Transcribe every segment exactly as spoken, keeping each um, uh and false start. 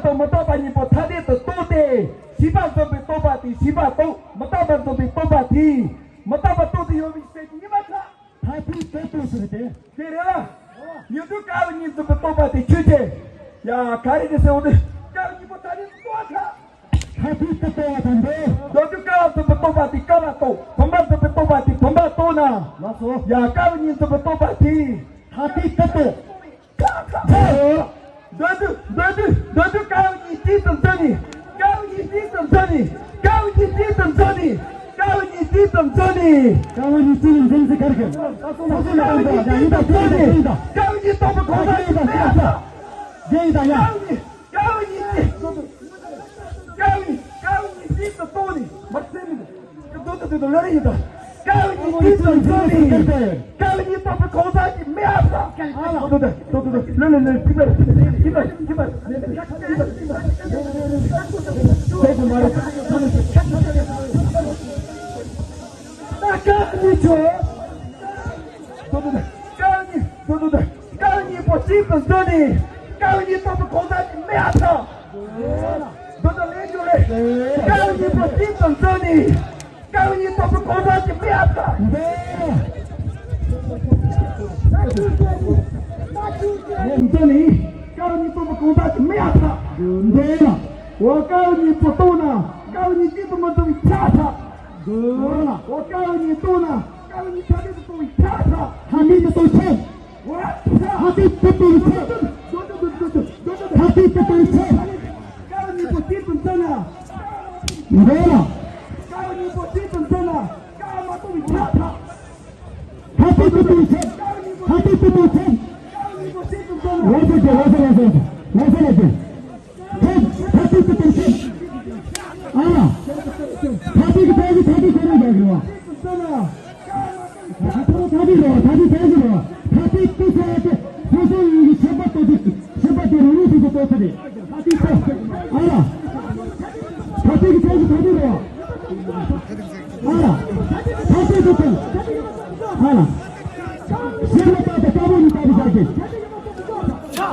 དང་མི་རྟག་པ་གཉིས་པོ་ཐ་དད་དུ་རྟོགས་ཏེ། ཤེས་པ་འཛིན་པའི་རྟོག་པ་དེས་ཤེས་པ་རྟོགས། མི་རྟག་པ་འཛིན་པའི་རྟོག་པ་དེས་མི་རྟག་པ་རྟོགས་ཏེ་ཡོད་པའི་ཕྱིར་ཉིད་མ་ཐག་ཐ་དད་དུ་རྟོགས་ཟེར་ཏེ། དེ་རེད་ལ། ཉོན་སྒྲིབ་ཀ་བ་གཉིས་འཛིན་པའི་རྟོག་པ་དེ་ཆོས་ཅན། ཡ། ག་རེ་རེད་ཟེར་བ་དེ། ཀ་བ་གཉིས་པོ་ཐ་དད་དུ་རྟོགས་པ་ཐག་ཐ་དད་དུ་རྟོགས་པ་དང་འདོད། ཉོན་སྒྲིབ་ཀ་བ་འཛིན་པའི་རྟོག་པ་དེས་ཀ་བ་རྟོགས། བུམ་པ་འཛིན་པའི་རྟོག་པ་དེས་བུམ་པ་རྟོགས་ན། ལགས་སོ། ཡ། ཀ་བ་གཉིས་འཛིན་པའི་རྟོག་པ་དེས་ཐ་དད་དུ་རྟོགས། འདོད་དུ་འདོད་དུ་འདོད་དུ་ཀ་བ་གཉིས་གཅིག་ཏུ་འཛིན་ནས། ཀ་བ་གཉིས་གཅིག་ཏུ་འཛིན་ནས། ཀ་བ་གཉིས་གཅིག་ཏུ་འཛིན་ནས། ཀ་བ་གཉིས་གཅིག་ཏུ་འཛིན་ནས། ཀ་བ་གཉིས་གཅིག་ཏུ་འཛིན་ཟེར་ག་རེ་ག་ཀ་བ་གཉིས་གཅིག་ཏུ་འཛིན་ནས། ཀ་བ་གཉིས་རྟོགས་པའི་གང་ཟག་གི་མེད་པ། རྒྱན་ཡིན་ད་ཡ། ཀ་བ་གཉིས་ཀ་བ་གཉིས་གཅིག་ཀ་བ་གཉིས་ཀ་བ་གཉིས་གཅིག་ཏུ་རྟོགས་ནས་མར་སེམས་ནས། ཏོག་ཏོག་ཏོག་ཏོག་ལོ་རེ་ཡིན་ད། ཀ་བ་གཉིས་གཅིག་ཏུ་འཛིན་ནས། ཀ་བ་གཉིས་རྟོགས་པའི་གང་ཟག་གི་མེད་པ། ཏོག་ཏོག་ཏོག་ཏོག་ལོ་ལོ་ལོ་ཁྱིམ་པ་ཁྱིམ་པ་ཁྱིམ་པ་ཏོག་ཏོག་མ་རེད། ད་ཀ་བ་གཉིས་ཆོག་ཏོག་ཏོག་ཀ་བ་གཉིས་ཏོག་ཏོག་ཀ་བ་གཉིས་པོ་གཅིག་ཏུ་འཛིན་ནས། ཀ་བ་གཉིས་རྟོགས་པའི་གང་ཟག་གི་མེད་པ། འདི་ལྟར་ལན་རྒྱུ་རེད། ཀ་བ་གཉིས་པོ་གཅིག་ཏུ་འཛིན་ནས། ཀ་བ་གཉིས་རྟོགས་པའི་གང་ཟག་གི་མེད་པ། འཛིན་ནས། ཀ་བ་གཉིས་རྟོགས་པའི་གང་ཟག་གི་མེད་པ། འདོད་ལ། འོ་ཀ་བ་གཉིས་པོ་རྟོགས་ན། ཀ་བ་གཉིས་གཅིག་ཏུ་མི་འཛིན་པའི་ཕྱིར་ཐག་འདོད་ལ། འོ་ཀ་བ་གཉིས་རྟོགས་ན། ཀ་བ་གཉིས་ཐ་དད་དུ་རྟོགས་པའི་ཕྱིར་ཐག་ཐ་དད་དུ་རྟོགས་ཕྱིར། ཐ་དད་དུ་རྟོགས་ཕྱིར། ཐ་དད་དུ་རྟོགས་ཕྱིར། འདོད་ལ། ཀ་བ་གཉིས་པོ་གཅིག་ཏུ་འཛིན་ན། ཀ་བ་གཉིས་པོ་གཅིག་ཏུ་འཛིན་ན། ཀ་བ་མ་རྟོགས་པའི་ཕྱིར་ཐག་ཐ་དད་དུ་རྟོགས་ཕྱིར། ཐ་དད་དུ་རྟོགས་ཕྱིར། ཀ་བ་གཉིས་པོ་གཅིག་ཏུ་འཛིན་ན། ལོ་ཟེར་གྱི། ལོ་ཟེར། ལོ་ཟེར། ལོ་ཟེར་ལ་གྱི། ཐ་དད་དུ་རྟོགས་ཕྱིར། ཨ་ལ། ཐ་དད་ཀྱི་ཐ་དད་ཐ་དད་ཁོ་རང་རྒྱག་གི་རེད་བ། ཐ་དད་རེད་བ། ཐ་དད་ཐ་དད་རེད་བ། ཐ་དད་དུ་ཟེར་ཏེ་སོ་སོ་ཡིན་གྱི་ཆད་པ་གཏོད་དུས། ཆད་པ་དེ་རང་རང་སོ་སོ་གཏོད་ས་རེད། ཐ་དད་དུ། ཨ་ལ། ཐ་དད་ཀྱི་ཐ་དད་ཐ་དད་རེད་བ། ཨ་ལ། ཐ་དད་དུ་དང་། ཨ་ལ། ཤེས་ལ་བཏགས་པའི་དཀར་པོ་ནི་དཀར་པོ་ཟེར་གྱི།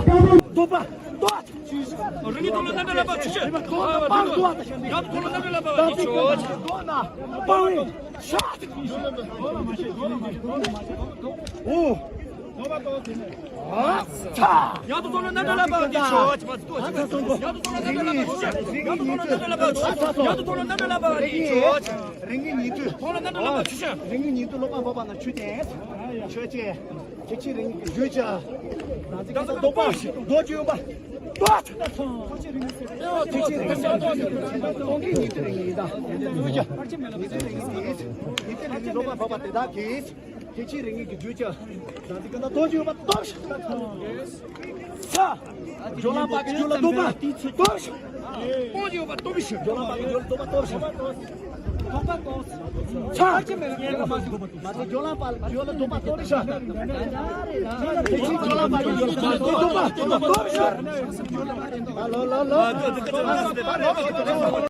དཀར་པོ། རྡོག་པ། རྡོག་རིག་གནས་མཐོ་སློབ་རྣམ་གྲོལ་བསླབ་པ་ཆོས་ཅན། ཡང་དུ་མཐོ་སློབ་རྣམ་གྲོལ་བསླབ་པ་ཡིན་ཆོག་ཡང་དུ་མཐོ་སློབ་རྣམ་གྲོལ་བསླབ་པ་ཡིན་ཆོག་རིག་གནས་ཉིན་བཅུ། མཐོ་སློབ་རྣམ་གྲོལ་བསླབ་པ་ཆོས་ཅན། རིག་གནས་ཉིན་བཅུ་སློབ་མ་འབོགས་པ་ན་ཆོས་ཅན། ཆོས་ཅན། ཁྱད་ཆོས་རིག་གནས་ཀྱི་བརྗོད་བྱ། རང་ཚིག་གི་རྡོག་པ། རྡོ་བརྗོད་པ། རྡོ། ཁྱད་ཆོས་རིག་གནས་ཀྱི་སྟོང་གི་ཉིང་ཁུ་རིག་གནས་ཡིན་ད། ཉིང་ཁུ་རིག་གནས་ཀྱི་སློབ་མ་འབོགས་པ་དེ་དག་གིས། ཁྱད་ཆོས་རིག་གནས་ཀྱི་བརྗོད་བྱ། རང་ཚིག་གི་རྡོ་བརྗོད་པ་རྡོ། ས། སྦྱོར་ལམ་པ་གི་སྦྱོར་ལ་རྡོག་པ་རྡོ། སྟོང་ཡོད་པ་སྟོང་པའི་ཕྱིར། སྦྱོར་ལམ་པ་གི་སྦྱོར་ལ་རྡོག་པ་སྟོང་ཕྱིར། རྡོག་པ་སྟོང་། ཚ། མ་ཚད་སྦྱོར་ལམ་པ་སྦྱོར་ལ་རྡོག་པ་སྟོང་པའི་ཕྱིར། སྦྱོར་ལམ་པ་གི་སྦྱོར་ལ་རྡོག་པ་སྟོང་པའི་ཕྱིར། ལོ་ལོ་ལོ།